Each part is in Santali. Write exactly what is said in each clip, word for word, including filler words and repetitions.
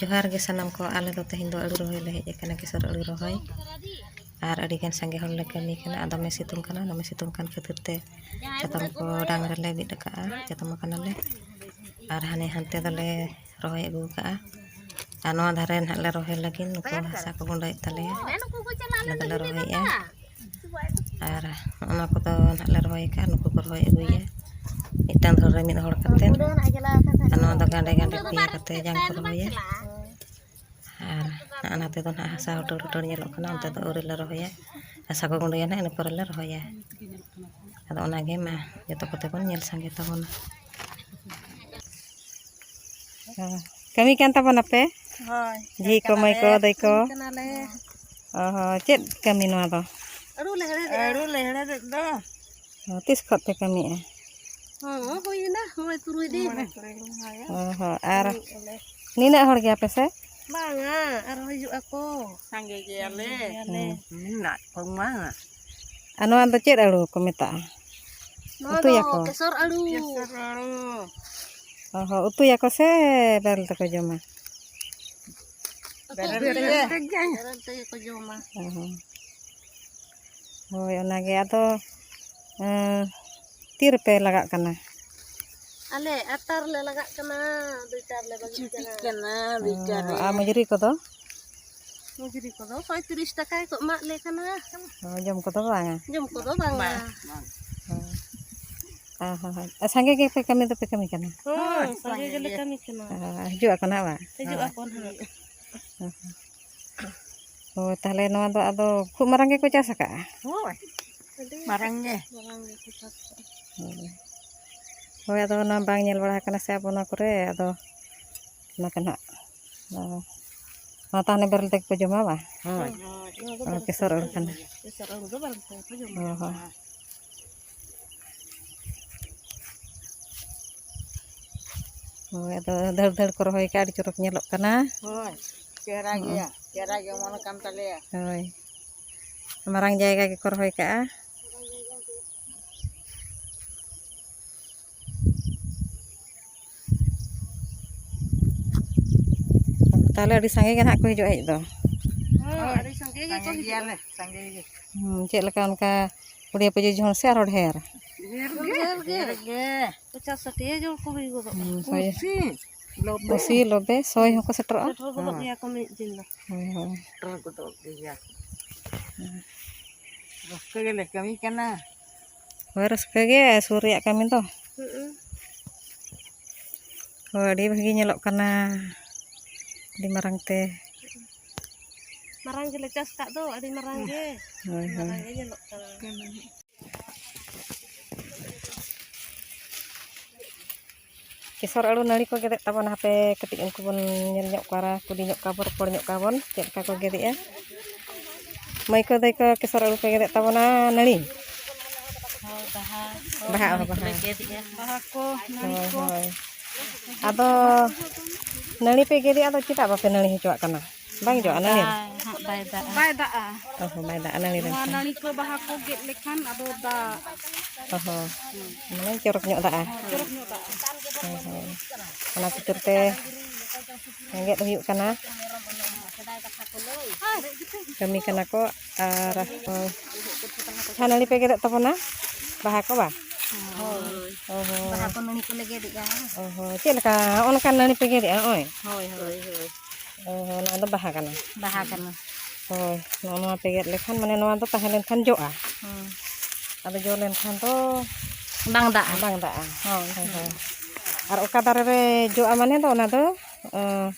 ᱡᱚᱦᱟᱨ ᱜᱮ ᱥᱟᱱᱟᱢ ᱠᱚ᱾ ᱟᱞᱮ ᱫᱚ ᱛᱮᱦᱮᱧ ᱫᱚ ᱟᱹᱞᱩ ᱨᱚᱦᱚᱭ ᱞᱮ ᱦᱮᱡ ᱟᱠᱟᱱᱟ, ᱠᱮᱥᱚᱨ ᱟᱹᱞᱩ ᱨᱚᱦᱚᱭ᱾ ᱟᱨ ᱟᱹᱰᱤ ᱜᱟᱱ ᱥᱟᱸᱜᱮ ᱦᱚᱲ ᱞᱮ ᱠᱟᱹᱢᱤ ᱠᱟᱱᱟ᱾ ᱟᱨ ᱫᱚᱢᱮ ᱥᱤᱛᱩᱝ ᱠᱟᱱᱟ, ᱫᱚᱢᱮ ᱥᱤᱛᱩᱝ ᱠᱟᱱ ᱠᱷᱟᱹᱛᱤᱨ ᱛᱮ ᱪᱟᱛᱚᱢ ᱠᱚ ᱰᱟᱝ ᱨᱮᱞᱮ ᱵᱤᱫ ᱟᱠᱟᱜᱼᱟ, ᱪᱟᱛᱚᱢ ᱟᱠᱟᱱᱟᱞᱮ᱾ ᱟᱨ ᱦᱟᱱᱮ ᱦᱟᱱᱛᱮ ᱫᱚᱞᱮ ᱨᱚᱦᱚᱭ ᱟᱹᱜᱩ ᱟᱠᱟᱜᱼᱟ᱾ ᱟᱨ ᱱᱚᱣᱟ ᱫᱷᱟᱨᱮ ᱱᱟᱦᱟᱜ ᱞᱮ ᱨᱚᱦᱚᱭ ᱞᱟᱹᱜᱤᱫ, ᱱᱩᱠᱩ ᱦᱟᱥᱟ ᱠᱚ ᱜᱩᱸᱰᱟᱹᱭᱮᱫ ᱛᱟᱞᱮᱭᱟ, ᱟᱞᱮ ᱫᱚᱞᱮ ᱨᱚᱦᱚᱭᱮᱫᱼᱟ᱾ ᱟᱨ ᱚᱱᱟ ᱠᱚᱫᱚ ᱱᱟᱦᱟᱜ ᱞᱮ ᱨᱚᱦᱚᱭ ᱟᱠᱟᱫᱼᱟ, ᱱᱩᱠᱩ ᱠᱚ ᱨᱚᱦᱚᱭ ᱟᱹᱜᱩᱭᱮᱫᱼᱟ ᱢᱤᱫᱴᱟᱝ ᱫᱷᱚᱨᱮ ᱨᱮ ᱢᱤᱫ ᱦᱚᱲ ᱠᱟᱛᱮ᱾ ᱟᱨ ᱱᱚᱣᱟ ᱫᱚ ᱜᱟᱸᱰᱮ ᱜᱟᱸᱰᱮ ᱯᱮᱭᱟ ᱠᱟᱛᱮ ᱡᱟᱝ ᱠᱚ ᱨᱚᱦᱚᱭᱟ᱾ ᱟᱨ ᱱᱟᱦᱟᱜ ᱱᱟᱛᱮ ᱫᱚ ᱱᱟᱦᱟᱜ ᱦᱟᱥᱟ ᱦᱩᱴᱩᱨ ᱦᱩᱴᱩᱨ ᱧᱮᱞᱚᱜ ᱠᱟᱱᱟ, ᱚᱱᱛᱮ ᱫᱚ ᱟᱹᱣᱨᱤ ᱞᱮ ᱨᱚᱦᱚᱭᱟ᱾ ᱦᱟᱥᱟ ᱠᱚ ᱜᱩᱸᱰᱟᱹᱭᱟ ᱱᱟᱦᱟᱜ, ᱤᱱᱟᱹ ᱯᱚᱨᱮ ᱞᱮ ᱨᱚᱦᱚᱭᱟ᱾ ᱟᱫᱚ ᱚᱱᱟᱜᱮ ᱢᱟ ᱡᱚᱛᱚ ᱠᱚᱛᱮ ᱵᱚᱱ ᱧᱮᱞ ᱥᱟᱸᱜᱮ ᱛᱟᱵᱚᱱᱟ᱾ ᱦᱮᱸ᱾ ᱠᱟᱹᱢᱤ ᱠᱟᱱ ᱛᱟᱵᱚᱱᱟᱯᱮ? ᱦᱳᱭ᱾ ᱡᱷᱤ ᱠᱚ, ᱢᱟᱹᱭ ᱠᱚ, ᱫᱟᱹᱭ ᱠᱚ? ᱠᱟᱹᱢᱤ ᱠᱟᱱᱟᱞᱮ᱾ ᱚ ᱦᱚᱸ, ᱪᱮᱫ ᱠᱟᱹᱢᱤ ᱱᱚᱣᱟ ᱫᱚ? ᱟᱹᱞᱩ ᱞᱮ ᱦᱮᱲᱦᱮᱫᱮᱜᱼᱟ᱾ ᱟᱹᱞᱩ ᱞᱮ ᱦᱮᱲᱦᱮᱫᱮᱜ ᱫᱚ᱾ ᱚ, ᱛᱤᱥ ᱠᱷᱚᱱ ᱯᱮ ᱠᱟᱹᱢᱤᱭᱮᱫᱼᱟ? ᱦᱚᱸ, ᱦᱩᱭᱮᱱᱟ ᱢᱚᱬᱮ ᱛᱩᱨᱩᱭ ᱫᱤᱱ᱾ ᱢᱚᱬᱮ ᱛᱩᱨᱩᱭ ᱫᱤᱱ ᱦᱩᱭᱮᱱᱟ᱾ ᱚ ᱦᱚᱸ, ᱟᱨ ᱠᱟᱹᱢᱤᱭᱮᱫᱼᱟ ᱞᱮ᱾ ᱱᱤᱱᱟᱹᱜ ᱦᱚᱲ ᱜᱮᱭᱟᱯᱮ ᱥᱮ? ᱵᱟᱝᱟ, ᱟᱨᱦᱚᱸ ᱦᱤᱡᱩᱜ ᱟᱠᱚ᱾ ᱥᱟᱸᱜᱮ ᱜᱮᱭᱟᱞᱮ᱾ ᱦᱮᱸ᱾ ᱢᱮᱱᱟᱜ ᱠᱚ ᱵᱟᱝᱟ᱾ ᱟᱨ ᱱᱚᱣᱟ ᱫᱚ ᱪᱮᱫ ᱟᱹᱲᱩ ᱠᱚ ᱢᱮᱛᱟᱜᱼᱟ? ᱱᱚᱣᱟ ᱫᱚ ᱩᱛᱩᱭᱟᱠᱚ? ᱠᱮᱥᱚᱨ ᱟᱹᱲᱩ᱾ ᱠᱮᱥᱚᱨ ᱟᱹᱲᱩ᱾ ᱚ ᱦᱚᱸ, ᱩᱛᱩᱭᱟᱠᱚ ᱥᱮ ᱵᱮᱨᱮᱞ ᱛᱮᱠᱚ ᱡᱚᱢᱟ? ᱩᱛᱩ ᱵᱮᱨᱮᱞ ᱜᱮ᱾ ᱛᱮᱜᱮ᱾ ᱵᱮᱨᱮᱞ ᱛᱮᱜᱮ ᱠᱚ ᱡᱚᱢᱟ᱾ ᱚ ᱦᱚᱸ᱾ ᱦᱳᱭ, ᱚᱱᱟᱜᱮ᱾ ᱟᱫᱚ, ᱮᱸ, ᱛᱤ ᱨᱮᱯᱮ ᱞᱟᱜᱟᱜ ᱠᱟᱱᱟ? ᱟᱞᱮ ᱟᱴᱴᱟ ᱨᱮᱞᱮ ᱞᱟᱜᱟᱜ ᱠᱟᱱᱟ, ᱫᱩᱭᱴᱟ ᱨᱮᱞᱮ ᱵᱟᱹᱜᱤᱜ ᱪᱷᱩᱴᱤᱜ ᱠᱟᱱᱟ᱾ ᱠᱟᱱᱟ, ᱚ, ᱫᱩᱭᱴᱟ ᱨᱮ᱾ ᱟᱨ ᱢᱚᱡᱩᱨᱤ ᱠᱚᱫᱚ? ᱢᱚᱡᱩᱨᱤ ᱠᱚᱫᱚ ᱥᱚᱭ ᱛᱤᱨᱤᱥ ᱴᱟᱠᱟ ᱜᱮᱠᱚ ᱮᱢᱟᱜ ᱞᱮ ᱠᱟᱱᱟ᱾ ᱚ, ᱡᱚᱢ ᱠᱚᱫᱚ ᱵᱟᱝᱟ? ᱡᱚᱢ ᱠᱚᱫᱚ ᱵᱟᱝᱟ᱾ ᱵᱟᱝ, ᱵᱟᱝ᱾ ᱚ᱾ ᱚ, ᱦᱚᱸ, ᱦᱚᱸ᱾ ᱟᱨ ᱥᱟᱸᱜᱮ ᱜᱮᱯᱮ ᱠᱟᱹᱢᱤ ᱫᱚᱯᱮ ᱠᱟᱹᱢᱤ ᱠᱟᱱᱟ? ᱦᱳᱭ, ᱦᱳᱭ, ᱥᱟᱸᱜᱮ ᱥᱟᱸᱜᱮ ᱜᱮᱞᱮ ᱜᱮ᱾ ᱠᱟᱹᱢᱤ ᱠᱟᱱᱟ᱾ ᱚ, ᱦᱤᱡᱩᱜ ᱟᱠᱚ ᱱᱟᱦᱟᱜ ᱵᱟᱝ? ᱦᱤᱡᱩᱜ ᱟᱠᱚ ᱱᱟᱦᱟᱜ᱾ ᱦᱚᱸ, ᱦᱚᱸ᱾ ᱦᱳᱭ, ᱛᱟᱦᱞᱮ ᱱᱚᱣᱟ ᱫᱚ ᱟᱫᱚ ᱠᱷᱩᱵ ᱢᱟᱨᱟᱝ ᱜᱮᱠᱚ ᱪᱟᱥ ᱟᱠᱟᱜᱼᱟ? ᱦᱳᱭ, ᱟᱹᱰᱤ ᱢᱟᱨᱟᱝ ᱜᱮ᱾ ᱢᱟᱨᱟᱝ ᱜᱮᱠᱚ ᱪᱟᱥ ᱟᱠᱟᱜᱼᱟ᱾ ᱦᱳᱭ᱾ ᱦᱳᱭ, ᱟᱫᱚ ᱚᱱᱟ ᱵᱟᱝ ᱧᱮᱞ ᱵᱟᱲᱟ ᱟᱠᱟᱱᱟ ᱥᱮ ᱟᱵᱚ ᱱᱚᱣᱟ ᱠᱚᱨᱮ, ᱟᱫᱚ ᱚᱱᱟ ᱠᱚ ᱱᱟᱦᱟᱜ, ᱚ, ᱱᱚᱣᱟ ᱛᱟᱦᱞᱮ ᱵᱮᱨᱮᱞ ᱛᱮᱜᱮ ᱠᱚ ᱡᱚᱢᱟ ᱵᱟᱝ? ᱦᱳᱭ᱾ ᱦᱳᱭ, ᱱᱚᱣᱟ ᱫᱚ ᱚ, ᱵᱮᱨᱮᱞ ᱠᱮᱥᱚᱨ ᱛᱮᱜᱮ ᱟᱹᱲᱩ ᱠᱚ ᱠᱟᱱᱟ᱾ ᱡᱚᱢᱟ᱾ ᱠᱮᱥᱚᱨ ᱟᱹᱲᱩ ᱫᱚ ᱵᱮᱨᱮᱞ ᱛᱮᱜᱮ ᱠᱚ ᱡᱚᱢᱟ᱾ ᱚ, ᱦᱚᱸ᱾ ᱦᱳᱭ, ᱟᱫᱚ ᱫᱷᱟᱹᱲ ᱫᱷᱟᱹᱲ ᱠᱚ ᱨᱚᱦᱚᱭ ᱠᱟᱜᱼᱟ, ᱟᱹᱰᱤ ᱪᱚᱨᱚᱠ ᱧᱮᱞᱚᱜ ᱠᱟᱱᱟ᱾ ᱦᱳᱭ, ᱪᱮᱦᱨᱟ ᱦᱚᱸ᱾ ᱜᱮᱭᱟ, ᱪᱮᱦᱨᱟ ᱜᱮ ᱚᱢᱚᱱ ᱟᱠᱟᱱ ᱛᱟᱞᱮᱭᱟ᱾ ᱦᱳᱭ, ᱢᱟᱨᱟᱝ ᱡᱟᱭᱜᱟ ᱜᱮᱠᱚ ᱨᱚᱦᱚᱭ ᱠᱟᱜᱼᱟ᱾ ᱛᱟᱦᱞᱮ ᱟᱹᱰᱤ ᱥᱟᱸᱜᱮ ᱜᱮ ᱱᱟᱦᱟᱜ ᱠᱚ ᱦᱤᱡᱩᱜᱼᱟ ᱦᱮᱡ ᱫᱚ᱾ ᱦᱮᱸ, ᱟᱹᱰᱤ ᱥᱟᱸᱜᱮ ᱜᱮᱠᱚ ᱥᱟᱸᱜᱮ ᱦᱤᱡᱩᱜᱼᱟ᱾ ᱜᱮᱭᱟᱞᱮ, ᱥᱟᱸᱜᱮ ᱜᱮ᱾ ᱦᱩᱸ, ᱪᱮᱫ ᱞᱮᱠᱟ ᱚᱱᱠᱟ ᱠᱩᱲᱤᱭᱟᱹ ᱯᱩᱡᱟᱹ ᱡᱚᱦᱚᱱ ᱥᱮ ᱟᱨᱦᱚᱸ ᱰᱷᱮᱨ? ᱰᱷᱮᱨ ᱜᱮ᱾ ᱰᱷᱮᱨ ᱜᱮ᱾ ᱯᱚᱪᱟᱥ ᱥᱟᱴᱷᱤᱭᱟᱹ ᱡᱚᱱ ᱠᱚ ᱦᱩᱭ ᱜᱚᱫᱚᱜᱼᱟ᱾ ᱦᱩᱸ, ᱦᱳᱭ᱾ ᱠᱩᱥᱤ, ᱞᱚᱵᱮ᱾ ᱠᱩᱥᱤ, ᱞᱚᱵᱮ, ᱥᱚᱭ ᱦᱚᱸᱠᱚ ᱥᱮᱴᱮᱨᱚᱜᱼᱟ᱾ ᱥᱮᱴᱮᱨ ᱜᱚᱫᱚᱜ ᱦᱮᱸ᱾ ᱜᱮᱭᱟ ᱠᱚ ᱢᱤᱫ ᱫᱤᱱ ᱫᱚ᱾ ᱦᱳᱭ, ᱦᱳᱭ᱾ ᱥᱮᱴᱮᱨ ᱜᱚᱫᱚᱜ ᱜᱮᱭᱟ᱾ ᱨᱟᱹᱥᱠᱟᱹ ᱜᱮᱞᱮ ᱠᱟᱹᱢᱤ ᱠᱟᱱᱟ᱾ ᱦᱳᱭ, ᱨᱟᱹᱥᱠᱟᱹ ᱜᱮ ᱥᱩᱨ ᱨᱮᱭᱟᱜ ᱠᱟᱹᱢᱤ ᱫᱚ᱾ ᱦᱩᱸ᱾ ᱦᱳᱭ, ᱟᱹᱰᱤ ᱵᱷᱟᱹᱜᱤ ᱧᱮᱞᱚᱜ ᱠᱟᱱᱟ᱾ ᱟᱹᱰᱤ ᱢᱟᱨᱟᱝ ᱛᱮ᱾ ᱢᱟᱨᱟᱝ ᱜᱮᱞᱮ ᱪᱟᱥ ᱠᱟᱜ ᱫᱚ, ᱟᱹᱰᱤ ᱢᱟᱨᱟᱝ ᱜᱮ᱾ ᱦᱳᱭ, ᱦᱳᱭ᱾ ᱢᱟᱨᱟᱝ ᱜᱮ ᱧᱮᱞᱚᱜ ᱠᱟᱱᱟ᱾ ᱠᱮᱥᱚᱨ ᱟᱹᱞᱩ ᱱᱟᱹᱲᱤ ᱠᱚ ᱜᱮᱫᱮᱫ ᱛᱟᱵᱚᱱᱟ᱾ ᱦᱟᱯᱮ ᱠᱟᱹᱴᱤᱡ ᱩᱱᱠᱩ ᱵᱚᱱ ᱧᱮᱞ ᱧᱚᱜ ᱠᱚᱣᱟ, ᱠᱩᱞᱤ ᱧᱚᱜ ᱠᱚᱣᱟ ᱵᱚᱱ, ᱨᱚᱯᱚᱲ ᱧᱚᱜ ᱠᱚᱣᱟ ᱵᱚᱱ, ᱪᱮᱫ ᱞᱮᱠᱟ ᱠᱚ ᱜᱮᱫᱮᱜᱼᱟ᱾ ᱢᱟᱹᱭ ᱠᱚ, ᱫᱟᱹᱭ ᱠᱚ, ᱠᱮᱥᱚᱨ ᱟᱹᱞᱩ ᱯᱮ ᱜᱮᱫᱮᱫ ᱛᱟᱵᱚᱱᱟ ᱱᱟᱹᱲᱤ? ᱦᱳᱭ, ᱵᱟᱦᱟ᱾ ᱵᱟᱦᱟ, ᱱᱟᱹᱲᱤ ᱵᱟᱦᱟ᱾ ᱠᱚᱞᱮ ᱜᱮᱫᱮᱜᱼᱟ᱾ ᱵᱟᱦᱟ ᱠᱚ, ᱱᱟᱹᱲᱤ ᱦᱳᱭ, ᱠᱚ᱾ ᱦᱳᱭ᱾ ᱟᱫᱚ ᱱᱟᱹᱲᱤ ᱯᱮ ᱜᱮᱫᱮᱜᱼᱟ, ᱟᱫᱚ ᱪᱮᱫᱟᱜ ᱵᱟᱯᱮ ᱱᱟᱹᱲᱤ ᱦᱚᱪᱚᱣᱟᱜ ᱠᱟᱱᱟ? ᱵᱟᱝ ᱡᱚᱜᱼᱟ ᱱᱟᱹᱲᱤ ᱨᱮ? ᱵᱟᱭ ᱦᱟᱸᱜ, ᱵᱟᱭ ᱫᱟᱜᱼᱟ᱾ ᱵᱟᱭ ᱫᱟᱜᱼᱟ᱾ ᱚ ᱦᱚᱸ, ᱵᱟᱭ ᱫᱟᱜᱼᱟ ᱱᱟᱹᱲᱤ ᱱᱚᱣᱟ ᱨᱮᱱᱟᱜ᱾ ᱱᱟᱹᱲᱤ ᱠᱚ ᱵᱟᱦᱟ ᱠᱚ ᱜᱮᱫ ᱞᱮᱠᱷᱟᱱ ᱟᱫᱚ ᱫᱟᱜ᱾ ᱚ ᱦᱚᱸ, ᱢᱟᱱᱮ ᱪᱚᱨᱚᱠ ᱧᱚᱜ ᱫᱟᱜᱼᱟ᱾ ᱪᱚᱨᱚᱠ ᱧᱚᱜ ᱫᱟᱜᱼᱟ᱾ ᱦᱳᱭ, ᱦᱳᱭ᱾ ᱚᱱᱟ ᱠᱷᱟᱹᱛᱤᱨ ᱛᱮ ᱜᱮᱫ ᱦᱩᱭᱩᱜ ᱠᱟᱱᱟ᱾ ᱠᱟᱹᱢᱤ ᱠᱟᱱᱟ ᱠᱚ᱾ ᱟᱨ ᱡᱟᱦᱟᱸ ᱱᱟᱹᱲᱤ ᱯᱮ ᱜᱮᱫᱮᱫ ᱛᱟᱵᱚᱱᱟ, ᱵᱟᱦᱟ ᱠᱚ ᱵᱟᱝ? ᱦᱳᱭ᱾ ᱚ ᱦᱚᱸ᱾ ᱵᱟᱦᱟ ᱠᱚ ᱱᱟᱹᱲᱤ ᱠᱚᱞᱮ ᱜᱮᱫᱮᱜᱼᱟ᱾ ᱚ ᱦᱚᱸ᱾ ᱪᱮᱫ ᱞᱮᱠᱟ ᱱᱚᱜᱼᱚ ᱱᱚᱝᱠᱟᱱ ᱱᱟᱹᱲᱤ ᱯᱮ ᱜᱮᱫᱮᱜᱼᱟ ᱱᱚᱜᱼᱚᱭ? ᱦᱳᱭ, ᱦᱳᱭ᱾ ᱚ ᱦᱚᱸ, ᱱᱚᱣᱟ ᱫᱚ ᱵᱟᱦᱟ ᱠᱟᱱᱟ᱾ ᱵᱟᱦᱟ ᱠᱟᱱᱟ᱾ ᱦᱳᱭ, ᱱᱚᱜᱼᱚ ᱱᱚᱣᱟ ᱯᱮ ᱜᱮᱫ ᱞᱮᱠᱷᱟᱱ, ᱢᱟᱱᱮ, ᱱᱚᱣᱟ ᱫᱚ ᱛᱟᱦᱮᱸ ᱞᱮᱱᱠᱷᱟᱱ ᱡᱚᱜᱼᱟ᱾ ᱦᱩᱸ᱾ ᱟᱫᱚ ᱡᱚ ᱞᱮᱱᱠᱷᱟᱱ ᱫᱚ ᱵᱟᱝ ᱫᱟᱜᱼᱟ᱾ ᱵᱟᱝ ᱫᱟᱜᱼᱟ᱾ ᱦᱳᱭ᱾ ᱦᱳᱭ, ᱦᱳᱭ᱾ ᱟᱨ ᱚᱠᱟ ᱫᱟᱨᱮ ᱨᱮ ᱡᱚᱜᱼᱟ, ᱢᱟᱱᱮ ᱫᱚ ᱚᱱᱟ ᱫᱚ, ᱚᱸ,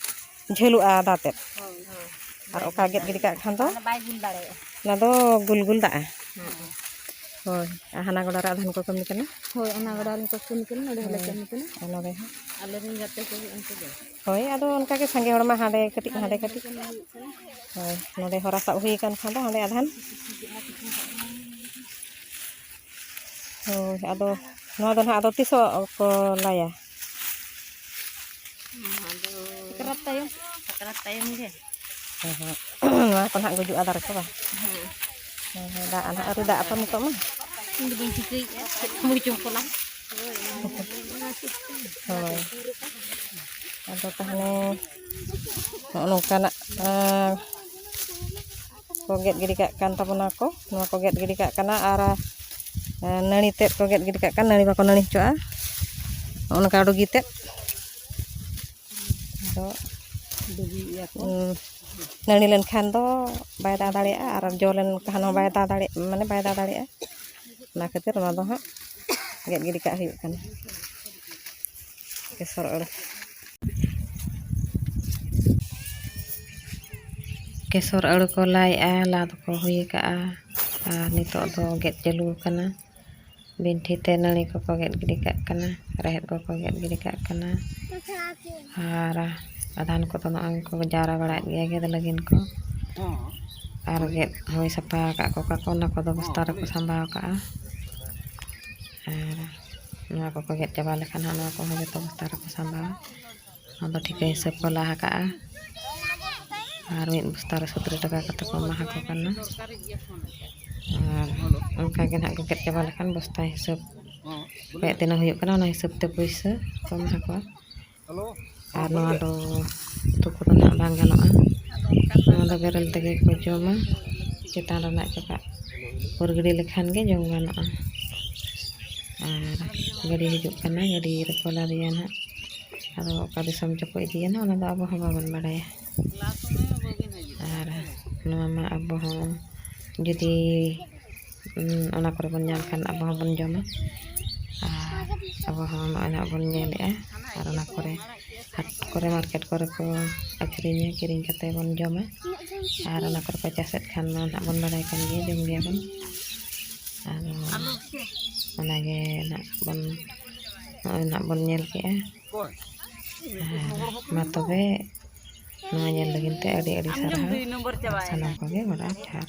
ᱡᱷᱟᱹᱞᱩᱜᱼᱟ ᱫᱟ ᱛᱮᱫ᱾ ᱦᱳᱭ, ᱦᱳᱭ᱾ ᱟᱨ ᱚᱠᱟ ᱜᱮᱫ ᱜᱤᱰᱤ ᱠᱟᱜ ᱠᱷᱟᱱ ᱫᱚ ᱚᱱᱟ ᱵᱟᱭ ᱜᱩᱞ ᱫᱟᱲᱮᱭᱟᱜᱼᱟ᱾ ᱚᱱᱟ ᱫᱚ ᱜᱩᱞ ᱜᱩᱞ ᱫᱟᱜᱼᱟ᱾ ᱦᱮᱸ᱾ ᱦᱳᱭ, ᱟᱨ ᱦᱟᱱᱟ ᱜᱚᱰᱟ ᱨᱮ ᱟᱫᱷᱟᱱ ᱠᱚ ᱠᱟᱹᱢᱤ ᱠᱟᱱᱟ᱾ ᱦᱳᱭ, ᱚᱱᱟ ᱜᱚᱰᱟ ᱨᱮᱦᱚᱸ ᱠᱚ ᱠᱟᱹᱢᱤ ᱠᱟᱱᱟ, ᱱᱚᱰᱮ ᱦᱚᱸᱞᱮ ᱦᱳᱭ᱾ ᱠᱟᱹᱢᱤ ᱠᱟᱱᱟ᱾ ᱟᱨ ᱱᱚᱰᱮ ᱦᱚᱸ᱾ ᱟᱞᱮᱨᱮᱱ ᱜᱟᱛᱮ ᱠᱚᱜᱮ ᱩᱱᱠᱩ ᱫᱚ᱾ ᱦᱳᱭ, ᱟᱫᱚ ᱚᱱᱠᱟ ᱜᱮ ᱥᱟᱸᱜᱮ ᱦᱚᱲ ᱢᱟ ᱦᱟᱸᱰᱮ ᱠᱟᱹᱴᱤᱡ, ᱦᱟᱸᱰᱮ ᱠᱟᱹᱴᱤᱡ᱾ ᱦᱳᱭ, ᱱᱚᱰᱮ ᱦᱚᱸ ᱨᱟᱥᱟᱵ ᱦᱩᱭ ᱟᱠᱟᱱ ᱠᱷᱟᱱ ᱫᱚ ᱦᱟᱸᱰᱮ ᱟᱫᱷᱟᱱ᱾ ᱦᱳᱭ, ᱟᱫᱚ ᱱᱚᱣᱟ ᱫᱚ ᱱᱟᱦᱟᱜ ᱟᱫᱚ ᱛᱤᱥᱚᱜ ᱠᱚ ᱞᱟᱭᱟ? ᱱᱚᱣᱟ ᱫᱚ ᱥᱟᱠᱨᱟᱛ ᱛᱟᱭᱚᱢ᱾ ᱥᱟᱠᱨᱟᱛ ᱛᱟᱭᱚᱢ ᱜᱮ᱾ ᱦᱮᱸ, ᱦᱮᱸ᱾ ᱱᱚᱣᱟ ᱠᱚ ᱱᱟᱦᱟᱜ ᱜᱩᱡᱩᱜᱼᱟ ᱫᱟᱨᱮ ᱠᱚ ᱵᱟᱝ? ᱦᱮᱸ᱾ ᱦᱮᱸ, ᱦᱮᱸ, ᱫᱟᱜ ᱱᱟᱦᱟᱜ ᱟᱹᱣᱨᱤ ᱫᱟᱜ ᱟᱛᱚ ᱱᱤᱛᱚᱜ ᱢᱟ᱾ ᱤᱧ ᱫᱚ ᱵᱟᱹᱧ ᱴᱷᱤᱠᱟᱹᱭᱮᱫᱼᱟ, ᱪᱮᱫ ᱠᱚ ᱪᱚᱝ ᱠᱚ ᱞᱟᱭ᱾ ᱦᱳᱭ᱾ ᱟᱫᱚ ᱛᱟᱦᱚᱞᱮ ᱱᱚᱜᱼᱚ ᱱᱚᱝᱠᱟᱱᱟᱜ ᱠᱚ ᱜᱮᱫ ᱜᱤᱰᱤ ᱠᱟᱜ ᱠᱟᱱ ᱛᱟᱵᱚᱱᱟ ᱠᱚ᱾ ᱱᱚᱣᱟ ᱠᱚ ᱜᱮᱫ ᱜᱤᱰᱤ ᱠᱟᱜ ᱠᱟᱱᱟ ᱟᱨ ᱱᱟᱹᱲᱤ ᱛᱮᱫ ᱠᱚ ᱜᱮᱫ ᱜᱤᱰᱤ ᱠᱟᱜ ᱠᱟᱱᱟ, ᱱᱟᱹᱲᱤ ᱵᱟᱠᱚ ᱱᱟᱹᱲᱤ ᱦᱚᱪᱚᱜᱼᱟ᱾ ᱱᱚᱜᱼᱚ ᱱᱚᱝᱠᱟ ᱰᱩᱜᱤ ᱛᱮᱫ ᱫᱚ ᱱᱟᱹᱲᱤ ᱞᱮᱱᱠᱷᱟᱱ ᱫᱚ ᱵᱟᱭ ᱫᱟ ᱫᱟᱲᱮᱭᱟᱜᱼᱟ, ᱟᱨ ᱡᱚ ᱞᱮᱱᱠᱷᱟᱱ ᱦᱚᱸ ᱵᱟᱭ ᱫᱟ ᱫᱟᱲᱮᱭᱟᱜᱼᱟ, ᱢᱟᱱᱮ ᱵᱟᱭ ᱫᱟ ᱫᱟᱲᱮᱭᱟᱜᱼᱟ᱾ ᱚᱱᱟ ᱠᱷᱟᱹᱛᱤᱨ ᱚᱱᱟ ᱫᱚ ᱦᱟᱸᱜ ᱜᱮᱫ ᱜᱤᱰᱤ ᱠᱟᱜ ᱦᱩᱭᱩᱜ ᱠᱟᱱᱟ᱾ ᱠᱮᱥᱚᱨ ᱟᱹᱲᱩ, ᱠᱮᱥᱚᱨ ᱟᱹᱲᱩ ᱠᱚ ᱞᱟᱭᱮᱜᱼᱟ, ᱞᱟ ᱫᱚᱠᱚ ᱦᱩᱭ ᱟᱠᱟᱜᱼᱟ᱾ ᱟᱨ ᱱᱤᱛᱚᱜ ᱫᱚ ᱜᱮᱫ ᱪᱟᱹᱞᱩ ᱟᱠᱟᱱᱟ᱾ ᱵᱤᱱᱴᱷᱤ ᱛᱮ ᱱᱟᱹᱲᱤ ᱠᱚᱠᱚ ᱜᱮᱫ ᱜᱤᱰᱤ ᱠᱟᱜ ᱠᱟᱱᱟ, ᱨᱮᱦᱮᱫ ᱠᱚᱠᱚ ᱜᱮᱫ ᱜᱤᱰᱤ ᱠᱟᱜ ᱠᱟᱱᱟ᱾ ᱟᱨ ᱟᱫᱷᱟᱱ ᱠᱚᱫᱚ ᱱᱚᱜᱼᱚᱭ ᱠᱚ ᱡᱟᱣᱨᱟ ᱵᱟᱲᱟᱭᱮᱫ ᱜᱮᱭᱟ ᱜᱮᱫ ᱞᱟᱹᱜᱤᱫ ᱠᱚ᱾ ᱟᱨ ᱜᱮᱫ ᱦᱩᱭ ᱥᱟᱯᱷᱟ ᱟᱠᱟᱫ ᱠᱚ ᱠᱚ, ᱚᱱᱟ ᱠᱚᱫᱚ ᱵᱚᱥᱛᱟ ᱨᱮᱠᱚ ᱥᱟᱸᱵᱟᱣ ᱠᱟᱜᱼᱟ᱾ ᱟᱨ ᱱᱚᱣᱟ ᱠᱚᱠᱚ ᱜᱮᱫ ᱪᱟᱵᱟ ᱞᱮᱠᱷᱟᱱ ᱦᱟᱸᱜ ᱱᱚᱣᱟ ᱠᱚᱦᱚᱸ ᱡᱚᱛᱚ ᱵᱚᱥᱛᱟ ᱨᱮᱠᱚ ᱥᱟᱸᱵᱟᱣᱟ᱾ ᱚᱱᱟ ᱫᱚ ᱴᱷᱤᱠᱟᱹ ᱦᱤᱥᱟᱹᱵ ᱠᱚ ᱞᱟ ᱟᱠᱟᱜᱼᱟ᱾ ᱟᱨ ᱢᱤᱫ ᱵᱚᱥᱛᱟ ᱨᱮ ᱥᱚᱛᱨᱤ ᱴᱟᱠᱟ ᱠᱟᱛᱮ ᱠᱚ ᱮᱢᱟ ᱟᱠᱚ ᱠᱟᱱᱟ᱾ ᱟᱨ ᱚᱱᱠᱟ ᱜᱮ ᱱᱟᱦᱟᱜ ᱠᱚ ᱜᱮᱫ ᱪᱟᱵᱟ ᱞᱮᱠᱷᱟᱱ ᱵᱚᱥᱛᱟ ᱦᱤᱥᱟᱹᱵ ᱚᱠᱚᱭᱟᱜ ᱛᱤᱱᱟᱹᱜ ᱦᱩᱭᱩᱜ ᱠᱟᱱᱟ, ᱚᱱᱟ ᱦᱤᱥᱟᱹᱵ ᱛᱮ ᱯᱩᱭᱥᱟᱹ ᱠᱚ ᱮᱢᱟ ᱠᱚᱣᱟ᱾ ᱟᱨ ᱱᱚᱣᱟ ᱫᱚ ᱩᱛᱩ ᱠᱚᱫᱚ ᱱᱟᱦᱟᱜ ᱵᱟᱝ ᱜᱟᱱᱚᱜᱼᱟ᱾ ᱱᱚᱣᱟ ᱫᱚ ᱵᱮᱨᱮᱞ ᱛᱮᱜᱮ ᱠᱚ ᱡᱚᱢᱟ, ᱪᱮᱛᱟᱱ ᱨᱮᱱᱟᱜ ᱪᱚᱠᱟᱜ ᱯᱩᱨ ᱜᱤᱰᱤ ᱞᱮᱠᱷᱟᱱ ᱜᱮ ᱡᱚᱢ ᱜᱟᱱᱚᱜᱼᱟ᱾ ᱟᱨ ᱜᱟᱹᱰᱤ ᱦᱤᱡᱩᱜ ᱠᱟᱱᱟ, ᱜᱟᱹᱰᱤ ᱨᱮᱠᱚ ᱞᱟᱫᱮᱭᱟ ᱱᱟᱦᱟᱜ᱾ ᱟᱫᱚ ᱚᱠᱟ ᱫᱤᱥᱚᱢ ᱪᱚᱠᱚ ᱤᱫᱤᱭᱟ ᱱᱟᱦᱟᱜ, ᱚᱱᱟ ᱫᱚ ᱟᱵᱚ ᱦᱚᱸ ᱵᱟᱵᱚᱱ ᱵᱟᱲᱟᱭᱟ᱾ ᱟᱨ ᱱᱚᱣᱟ ᱢᱟ ᱟᱵᱚ ᱦᱚᱸ ᱡᱩᱫᱤ, ᱩᱸ, ᱚᱱᱟ ᱠᱚᱨᱮ ᱵᱚᱱ ᱧᱟᱢ ᱠᱷᱟᱱ ᱟᱵᱚ ᱦᱚᱸᱵᱚᱱ ᱡᱚᱢᱟ᱾ ᱟᱨ ᱟᱵᱚ ᱦᱚᱸ ᱱᱚᱜᱼᱚᱭ ᱱᱟᱦᱟᱜ ᱵᱚᱱ ᱧᱮᱞᱮᱜᱼᱟ᱾ ᱟᱨ ᱚᱱᱟ ᱠᱚᱨᱮ ᱦᱟᱴ ᱠᱚᱨᱮ, ᱢᱟᱨᱠᱮᱴ ᱠᱚᱨᱮ ᱠᱚ ᱟᱹᱠᱷᱨᱤᱧᱟ, ᱠᱤᱨᱤᱧ ᱠᱟᱛᱮ ᱵᱚᱱ ᱡᱚᱢᱟ᱾ ᱟᱨ ᱚᱱᱟ ᱠᱚᱨᱮ ᱠᱚ ᱪᱟᱥᱮᱫ ᱠᱷᱟᱱ ᱢᱟ ᱱᱟᱦᱟᱜ ᱵᱚᱱ ᱵᱟᱲᱟᱭ ᱠᱟᱱ ᱜᱮᱭᱟ, ᱡᱚᱢ ᱜᱮᱭᱟᱵᱚᱱ᱾ ᱟᱫᱚ ᱚᱱᱟᱜᱮ ᱱᱟᱦᱟᱜ ᱵᱚᱱ, ᱱᱚᱜᱼᱚᱭ ᱱᱟᱦᱟᱜ ᱵᱚᱱ ᱧᱮᱞ ᱠᱮᱜᱼᱟ᱾ ᱟᱨ ᱢᱟ ᱛᱚᱵᱮ ᱱᱚᱣᱟ ᱧᱮᱞ ᱞᱟᱹᱜᱤᱫ ᱛᱮ ᱟᱹᱰᱤ ᱟᱹᱰᱤ ᱥᱟᱨᱦᱟᱣ᱾ ᱥᱟᱱᱟᱢ ᱠᱚᱜᱮ ᱜᱚᱰ ᱡᱚᱦᱟᱨ᱾